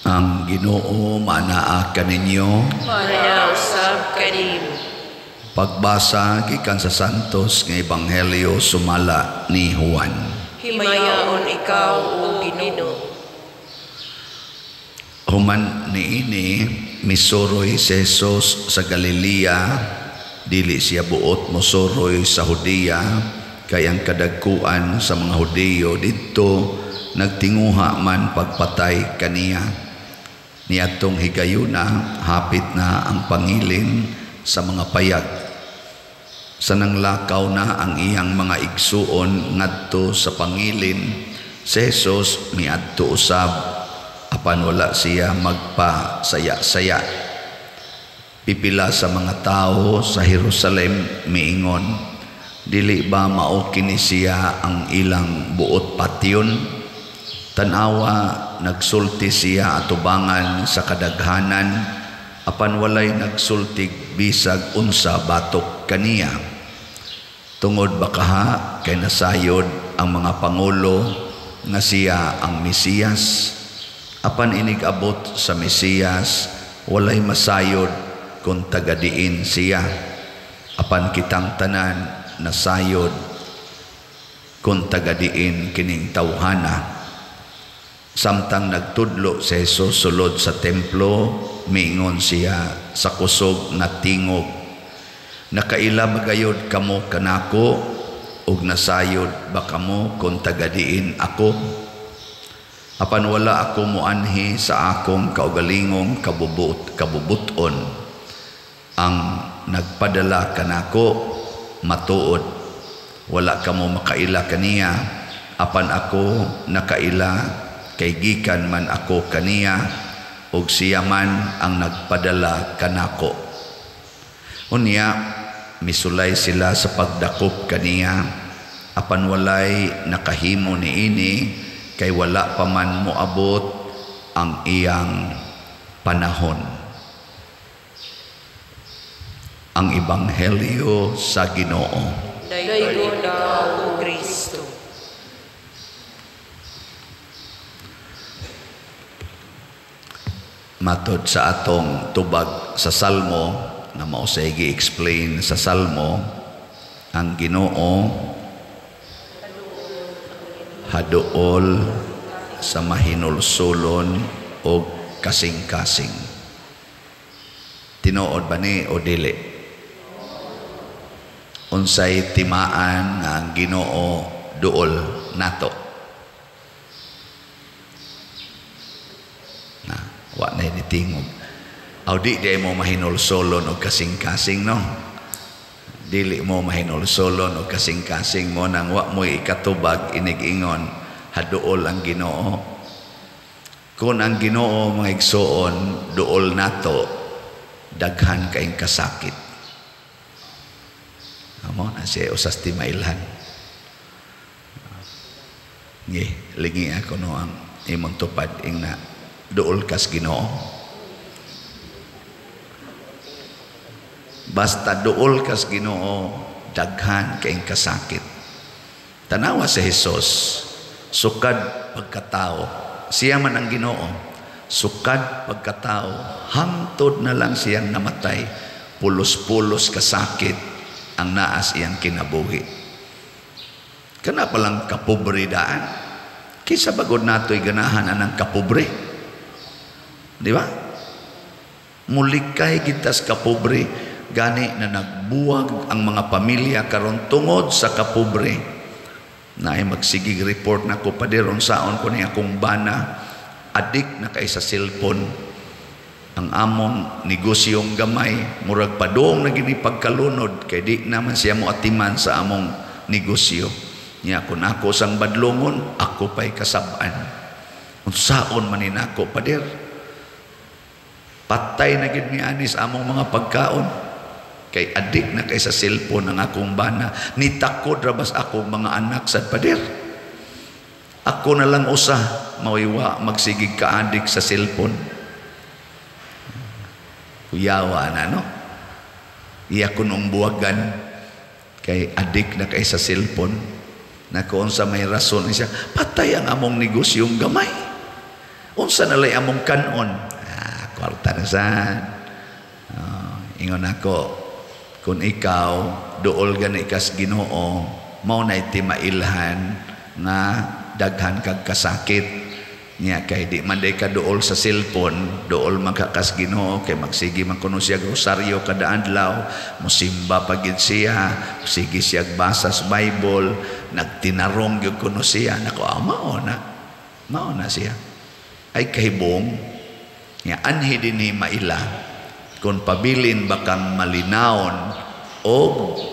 Ang Ginoo manaa kaninyo. Manaa usab kanimo. Pagbasa gikan sa Santos nga Ebanghelyo sumala ni Juan. Himayaon ikaw, o Ginoo. Human niini, misuroy si Jesus sa Galilea, dili siya buot mosuroy sa Judea kay ang kadagkuan sa mga Hudiyo didto nagtinguha man pagpatay kaniya. Niadtong higayuna, hapit na ang pangilin sa mga payag. Sa nanglakaw na ang iyang mga igsuon ngadto sa pangilin, si Jesus miadto usab, apan wala siya magpasaya-saya. Pipila sa mga tawo sa Jerusalem miingon, dili ba mao kini siya ang ilang buot patyon? Tan-awa, nagsulti siya atubangan sa kadaghanan, apan walay nagsultig bisag unsa batok kaniya. Tungod bakaha kay nasayod ang mga pangulo nga siya ang Mesiyas, apan inig-abot sa Mesiyas, walay masayod kung tagadiin siya. Apan kitang tanan nasayod kung tagadiin kining tawhana. Samtang nagtudlo si Jesus sulod sa templo, miingon siya sa kusog nga tingog, nakaila magayod kamo kanako ug nasayod ba kamo kung tagadiin ako? Apan wala ako moanhi sa akong kaugalingong kabubuton. Ang nagpadala kanako matuod, wala kamo makaila kaniya, apan ako nakaila kay gikan man ako kaniya ug siya man ang nagpadala kanako. Unya misulay sila sa pagdakop kaniya, apan walay nakahimo niini kay wala pa man moabot ang iyang panahon. Ang Ebanghelyo sa Ginoo. Daygon ikaw, O Kristo. Matod sa atong tubag sa Salmo, na mao say gi-explain sa Salmo, ang Ginoo haduol sa mahinulsulon og kasing-kasing. Tinuod ba ni o dili? Unsay timaan nga ang Ginoo duol nato? Na, wa na ni tingog. Aw di di mo mahinulsolon og kasing-kasing, no? Dili mo mahinulsolon og kasing-kasing mo nang wa mo'y ikatubag inig-ingon haduol ang Ginoo. Kung ang Ginoo mga igsoon duol nato, daghan kaing kasakit. Amo na siya usas timailhan. Ngi, lingi ako no ang imong tupad ing na duol kas Ginoo. Basta duol kas Ginoo, daghan kaing kasakit. Tanawa si Jesus, sukad pagkatao, siya man ang Ginoo, sukad pagkatao, hangtod na lang siyang namatay, pulos-pulos kasakit ang naas iyang kinabuhi. Kana palang kapobre daan. Kaysa bagod nato'y ganahan anang kapobre. Di ba? Mulikay kitas kapobre, gani na nagbuwag ang mga pamilya karon tungod sa kapobre. Naay magsigig report na ko pader unsaon ko ni akong bana, adik na kay sa cellphone. Ang among negosyong gamay, murag padung na gini pagkalunod kay di naman siya moatiman sa among negosyo. Nya kun ako sang badlongon, ako pa'y kasab-an. Unsaon man ni nako pader? Patay na gid mi ani sa among mga pagkaon. Kay adik na kay sa cellphone ang akong bana. Nitakod ra bas akong mga anak sad pader. Ako na lang usa mawiwa magsigig kaadik sa cellphone. Kuyawa na, no? Iya kunong buwagan kay adik na kay sa cellphone. Na kung sa may rason siya, patay ang among negosyong gamay. Unsa na lay among kanon? Ah, kwarta na sad. Oh, ingon ako, kung ikaw duol gani kas Ginoo, mao na iti mailhan nga daghan kag kasakit niya, kay di man day ka duol sa cellphone, duol man ka kas Ginoo, kay magsige man kuno siya rosaryo kada adlaw, musimba pa gid siya, sige siya basa sa Bible, nagtinarong gyud kuno siya. Nako, ah, mao na siya ay kahibong nga anhi dinhi maila kung pabilin ba kang malinawon o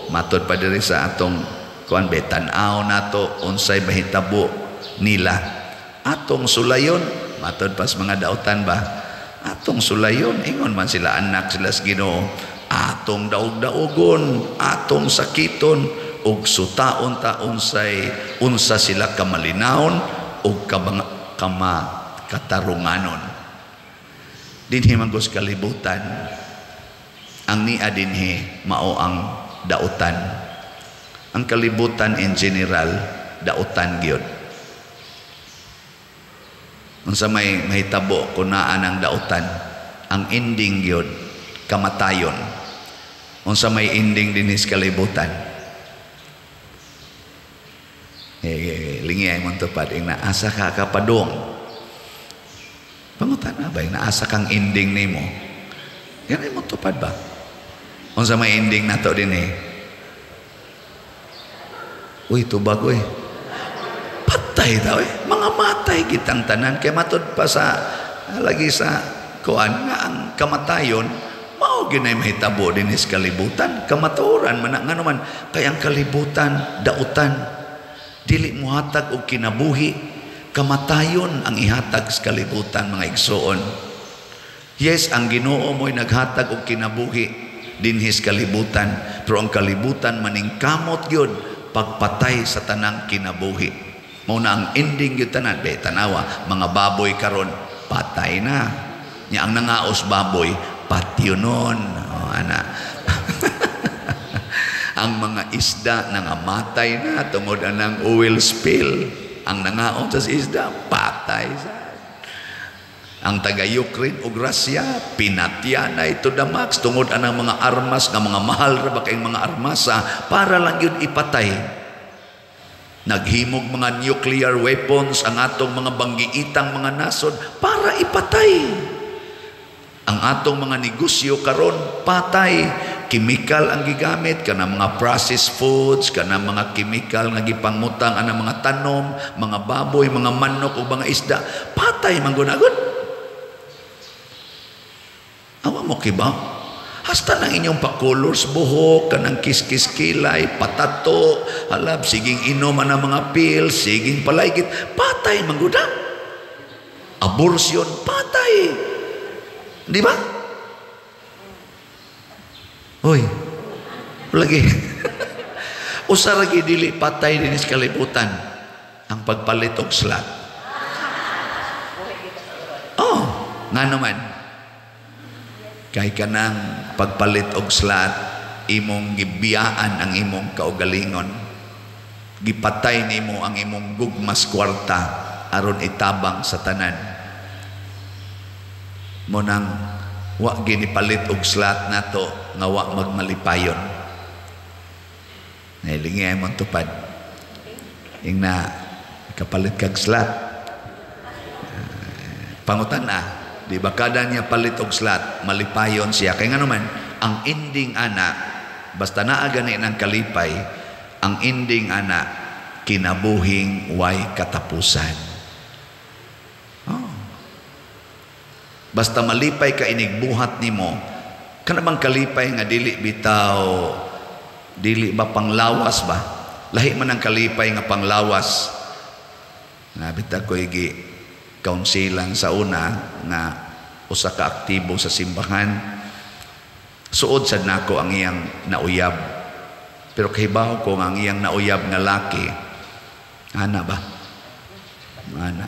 matod pa diri sa atong kuan be, tan-aw nato unsay mahitabo nila, atong sulayon. Matod pas mga dautan ba, atong sulayon, ingon man sila anak sila sa Ginoo, atong daog-daogon, atong sakiton ug sutaon ta unsay unsa sila kamalinawon ug kama katarunganon dinhi man sa kalibutan. Ang nia dinhi mao ang dautan. Ang kalibutan in general, dautan gyud. Unsa may mahitabo kung naa ng dautan? Ang ending gyud, kamatayon. Unsa may ending dinhi sa kalibutan? Eh, lingi ay mong tupad ing naasa ka kapadong. Pangutan na ba, ing naasa kang ending nimo? Yan ay mong tupad ba? Unsa may ending nato dinhi? Uy, tubag uy. Patay daw eh. Mga matay kitang tanan. Kay matud pa sa lagi sa kuan nga ang kamatayon mao ginay mahitabo dinhi sa kalibutan. Kamatuoran man nga naman kay ang kalibutan dautan. Dili mohatag og kinabuhi, kamatayon ang ihatag sa kalibutan, mga igsoon. Yes, ang Ginoo mo'y naghatag og kinabuhi dinhi sa kalibutan, pero ang kalibutan maningkamot gyud pagpatay sa tanang kinabuhi. Mao na ang ending gyud tanan. Be, tanawa, mga baboy karon patay na. Nya ang nangaos baboy, patyonon. Oh, ana. Ang mga isda nangamatay na tungod anang oil spill. Ang nangaon sa isda, patay sa. Ang taga Ukraine ug Russia, pinatya na ito the max tungod anang mga armas nga mga mahal ra ba kayong mga armasa para lang yun ipatay. Naghimog mga nuclear weapons ang atong mga banggiitang mga nasod para ipatay. Ang atong mga negosyo karon patay. Chemical ang gigamit kana mga processed foods, kana mga chemical nga gipangmutang ana mga tanom, mga baboy, mga manok ug mga isda, patay man gunagod. Awa mo kiba? Hasta nang inyong pakulor sa buhok, kanang kiskis kilay, patato, halab, siging inom ang mga pills, siging palaygit, patay man guda. Abortion, patay. Di ba? Hoy, lagi. Usa lagi dili patay dinhi sa kalibutan, ang pagpalit og slot. Oh, nga naman. Kay kanang pagpalit og slot, imong gibiyaan ang imong kaugalingon. Gipatay nimo ang imong gugmas kwarta aron itabang sa tanan. Mo nang wa ginipalit og slot nato nga wa magmalipayon. Nailingi ay mong tupad. Ing na kapalit kag slot. Pangutan na, di ba kada niya palit og slot, malipayon siya. Kay nga naman, ang ending ana, basta naa gani ng kalipay, ang ending ana, kinabuhing way katapusan. Oh. Basta malipay ka inigbuhat nimo, kana bang kalipay nga dili bitaw, dili ba panglawas ba? Lahi man ang kalipay nga panglawas. Nabita ko igi kaunsilan sa una nga usa ka aktibo sa simbahan. Suod sad nako ang iyang nauyab. Pero kahibaw ko nga ang iyang nauyab nga laki, ana ba? Ana.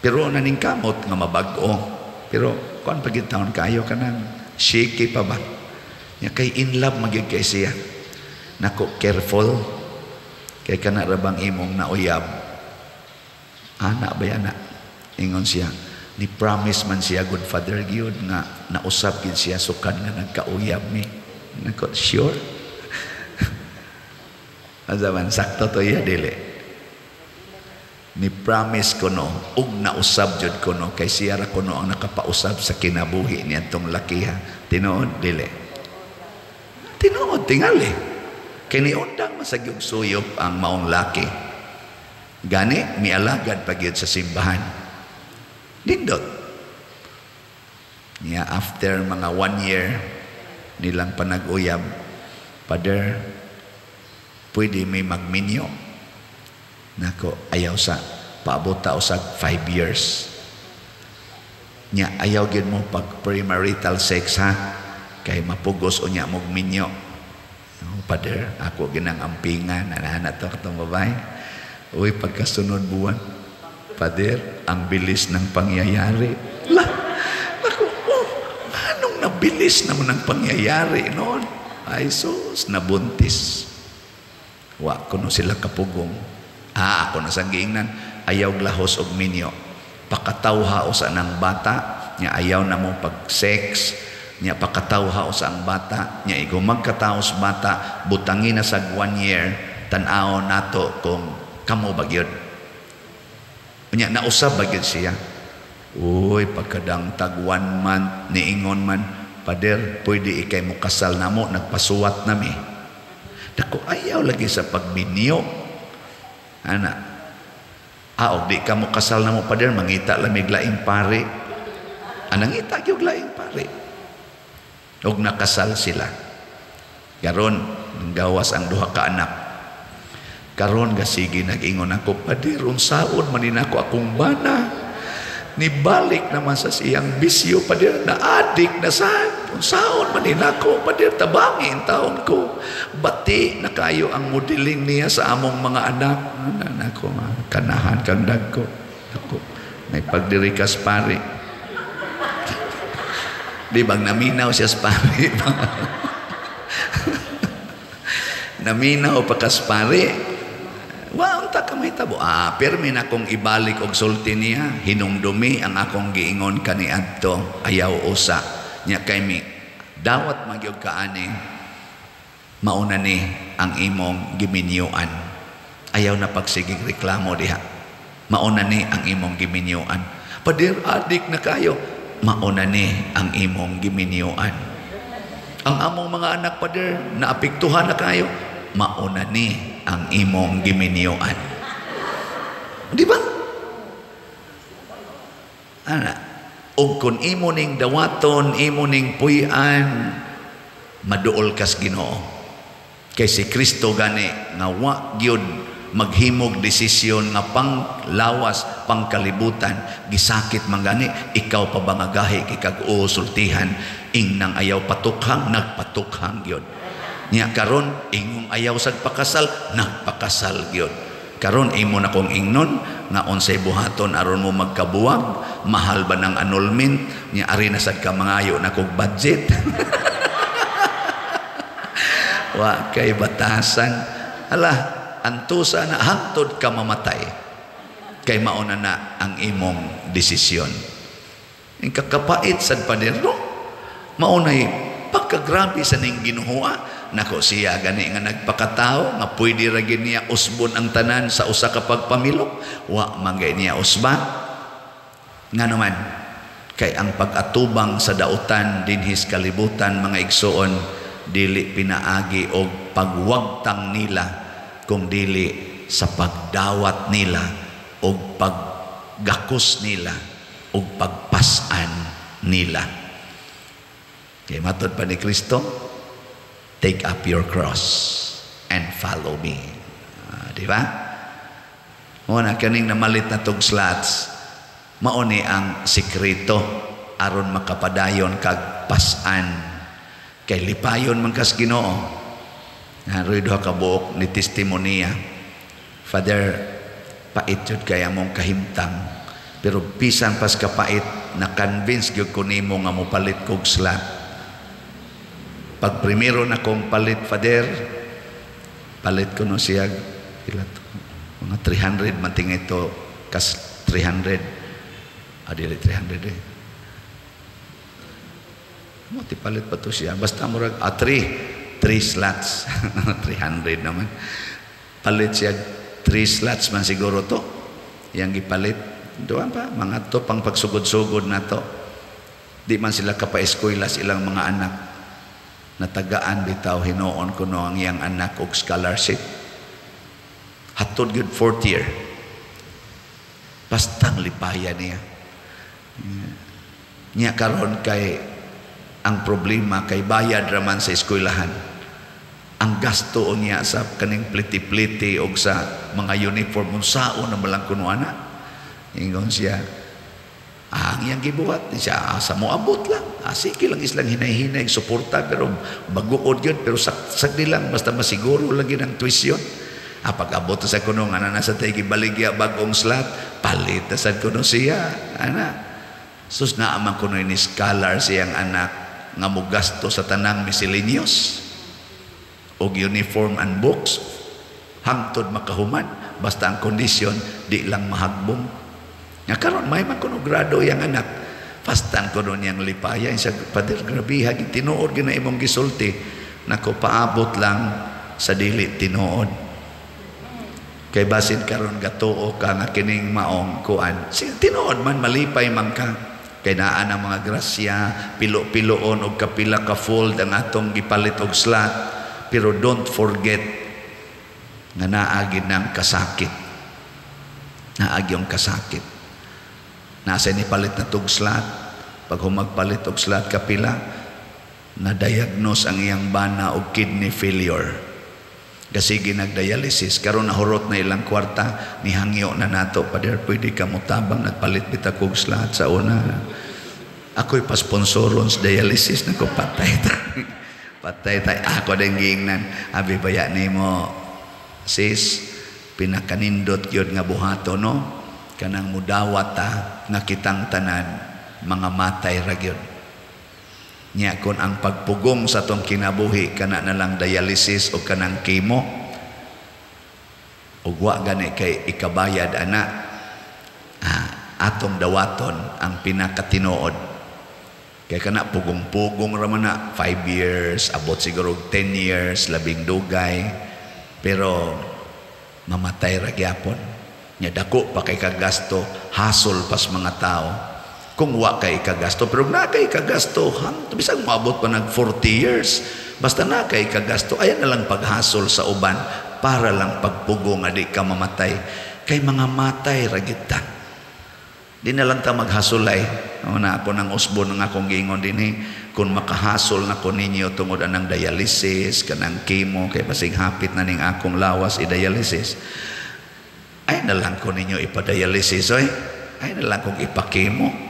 Pero naningkamot nga mabag-o. Pero kuan pa gid taon kayo kanang shaky pa ba? Nya kay in love magyud kay siya. Nako, careful. Kay kana ra bang imong nauyab? Ana ba yana? Ingon siya, Ni promise man siya, good Father gyud, nga nausab gid siya sukad nga nagkauyab mi. Nako, sure? Asa man, sakto to iya, dili? Ni promise ko no, ug nausab jud ko no, kay siya ra kuno ang nakapausab sa kinabuhi niadtong lakiha. Tinuod, dili? Tinuod, tingali. Kay niundang masagyog suyop ang maong laki. Gani, mialagad pa gyud sa simbahan. Nindot. Niya after mga one year nilang panag-uyab, "Father, pwede may magminyo?" Nako, ayaw sa, paabot ta usag 5 years. Nya, ayaw gyud mo pag premarital sex ha, kay mapugos unya mog minyo. "Oh, Father, ako ginang ampingan, ana to katong babae." Uy, pagkasunod buwan, "Father, ang bilis ng pangyayari." La, naku, oh, anong nabilis naman ang pangyayari noon? Ay sus, nabuntis. Wa kuno sila kapugong. Ah, ako na sang giingnan, ayaw lahos og minyo. Pakatawha usa ng bata, nya ayaw na mo pag sex, nya pakatawha usa ang bata, nya igo magkataos bata, butangin na sa one year, tan-aw nato kung kamo ba gyud. Nya nausab ba gyud siya. Uy, pagkadang tag one month, niingon man, "Pader, pwede ikay mo kasal namo, nagpasuwat nami." Dako, ayaw lagi sa pagminyo. Ana. "Ah, og di ka mo kasal namo, Pader, mangita lamig laing pare." Anangita gyud laing pare. Og nakasal sila. Karon, gawas ang duha ka anak. Karon gasigi nag-ingon ako, "Pader, unsaon man ako akong bana? Nibalik naman sa siyang bisyo, Pader, na adik na sad. Unsaon man ako, Pader, tabangin taon ko. Bati na kayo ang modeling niya sa among mga anak." Ana ko, kanahan kang dagko. Ako, may pagdiri kas pare. Di bang naminaw siya sa pare? Naminaw pa kas pare. Wa unta ka may tabo. Ah, pirmi na akong ibalik og sulti niya, hinumdumi ang akong giingon kaniadto, ayaw usa. Nya kay mi dawat magyud kaani, mauna ni ang imong giminyuan. Ayaw na pagsigig reklamo diha. Mauna ni ang imong giminyuan. "Pader, adik na kayo." Mauna ni ang imong giminyuan. "Ang among mga anak, Pader, naapektuhan na kayo." Mauna ni ang imong giminyuan. Di ba? Ana, og kung imo ning dawaton, imo ning puy-an, maduol kas Ginoo. Kay si Kristo gani nga wa gyud maghimog desisyon nga pang lawas, pang kalibutan, gisakit man gani, ikaw pa ba nga gahi kag sultihan, ing nang ayaw patukhang, nagpatukhang gyud. Nya karon ingong ayaw sag pakasal, nagpakasal gyud. Karon imo na kong ingnon nga unsay buhaton aron mo magkabuwag, mahal ba ng annulment, nya ari na sad ka mangayo na kog budget. Wa kay batasan. Ala, antusa na hangtod ka mamatay. Kay mauna na ang imong desisyon. Ang kakapait sad, Pader, no? Maunay pagkagrabe sa ning Ginoo. Nako, siya gani nga nagpakatao nga pwede ra gid niya usbon ang tanan sa usa ka pagpamilok, wa man gay niya usba. Ngano man? Kay ang pag-atubang sa dautan dinhis kalibutan, mga igsuon, dili pinaagi og pagwagtang nila kung dili sa pagdawat nila og paggakos nila og pagpas-an nila. Kay matod pa ni Kristo, "Take up your cross and follow me." Di ba? Mo na kaning namalit na tog slots, mao ni ang sikreto aron makapadayon kag pas-an. Kay lipayon man kas Ginoo. Naroy duha ka buok ni testimonya. "Father, pait jud kay among kahimtang. Pero bisan pas kapait, na-convince gyud ko nimo nga mopalit kog slot. Pag primero na kong palit, Father, palit ko no siya, pila to? Mga 300 man tingay to, kas 300. Dili 300 eh. Mo ti palit pa to siya. Basta murag 3 3 slots. 300 naman. Palit siya 3 slots man siguro to. Yang gipalit. Doon pa mga to pang pagsugod-sugod na to. Di man sila kapa-eskwela sa ilang mga anak. Natagaan bitaw hinuon kuno ang iyang anak og scholarship. Hatod gyud fourth year. Bastang lipaya niya. Niya karon kay ang problema kay bayad raman sa eskwelahan. Ang gasto niya sa kaning pliti-pliti og sa mga uniform, unsaon na malang kuno ana. Ingon siya, ang iyang gibuhat siya sa moabot lang. Sige lang islang hinay-hinay suporta pero baguod yun pero sagdi lang basta masiguro lagi ng tuition. Pag-abot sa kuno nga na nasa tayo gibaligya bagong slot, palit na sad kuno siya ana. Sus, naa man kuno ni scholar siyang anak nga mogasto sa tanang miscellaneous og uniform and books hangtod makahuman, basta ang kondisyon di lang mahagbong. Nga karon may man kuno grado yang anak, pastan kuno niyang lipaya siya, "Pader, grabe ha, tinuod gyud na imong gisulti." Nako, paabot lang sa dili tinuod. Kay basin karon gatuo ka nga kining maong kuan, tinuod man, malipay man ka kay naa ang mga grasya, pilo-piloon og kapila ka fold ang atong gipalit og slot. Pero don't forget nga naa gyud ng kasakit, naa gyung kasakit. Nasa ni palit na tug slot, pag humagpalit og slot kapila, na-diagnose ang iyang bana og kidney failure kasi ginagdialysis. Karon nahurot na ilang kwarta, nihangyo na nato, "Pader, pwede ka motabang, nagpalit bita kog slot sa una, ako'y pasponsoron sa dialysis." Nako, patay ta, patay ta. Ako din giingnan, "Abi baya nimo, sis, pinakanindot yun nga buhato, no, kanang mudawat ta nga kitang tanan mga matay ra gyud." Nya kon ang pagpugong sa tong kinabuhi kana na lang dialysis o kanang chemo ug wa gani kay ikabayad ana, atong dawaton ang pinakatinuod kay kana pugong-pugong ra man na 5 years, abot siguro og 10 years, labing dugay, pero mamatay ra gyapon. Nya dako pa kay kagasto, hasol pas mga tao kung wa kay kagasto. Pero na kay kagasto, hang bisag moabot pa nag 40 years, basta na kay kagasto, ayan na lang paghasol sa uban para lang pagpugong nga di ka mamatay, kay mga matay ra gyud ta. Di na lang ta maghasulay. Na ako nang usbon ng akong giingon dinhi, kung makahasol na ko ninyo tungod anang dialysis, kanang chemo, kay basig hapit na ning akong lawas i-dialysis, ay na lang ko ninyo ipa-dialysis, oy. Ay na lang kong ipa-chemo.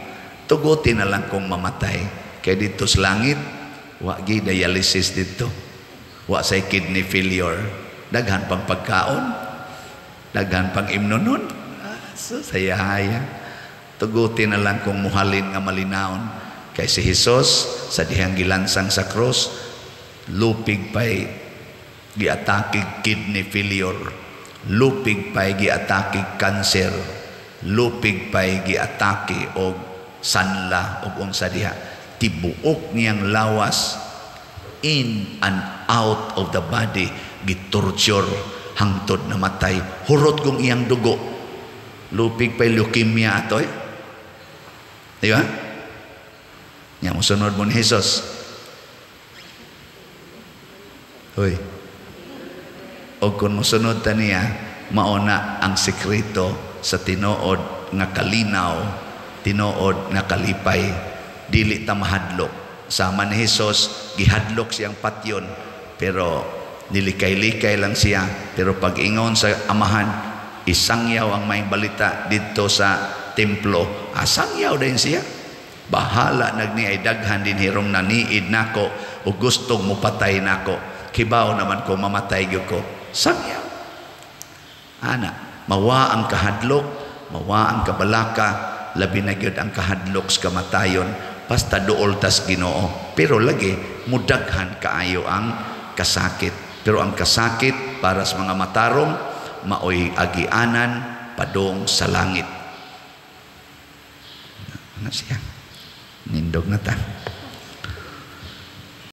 Tuguti na lang kong mamatay. Kay dito sa langit, wa gi dialysis dito. Wa say kidney failure. Daghan pang pagkaon. Daghan pang imnonon. So, saya-haya. Tuguti na lang kung muhalin nga malinaon. Kay si Jesus, sa dihang gilansang sa cross, lupig pa'y giatakig kidney failure, lupig pa'y giatakig cancer, lupig pa'y giatake og sanla og unsa diha. Tibuok niyang lawas, in and out of the body, gitorture hangtod namatay. Hurot kong iyang dugo. Lupig pa'y leukemia atoy. Di ba? Nya mosunod mo ni Jesus. Hoy. O kung mosunod ta niya, mauna ang sekreto sa tinuod nga kalinaw, tinuod nga kalipay. Dili ta mahadlok. Sama ni Jesus, gihadlok siyang patyon, pero nilikay-likay lang siya. Pero pag ingon sa amahan, isangyaw ang may balita dito sa templo, asangyaw din siya. Bahala nagni ay daghan din hirong naniid nako o gustong mupatay nako. Kibaw naman ko mamatay gyud ko. Sangyaw. Ana, mawa ang kahadlok, mawa ang kabalaka, labi na gyud ang kahadlok sa kamatayon, basta duol tas Ginoo. Pero lagi mudaghan kaayo ang kasakit. Pero ang kasakit para sa mga matarong maoy agianan padung sa langit. Ano siya? Nindog na ta.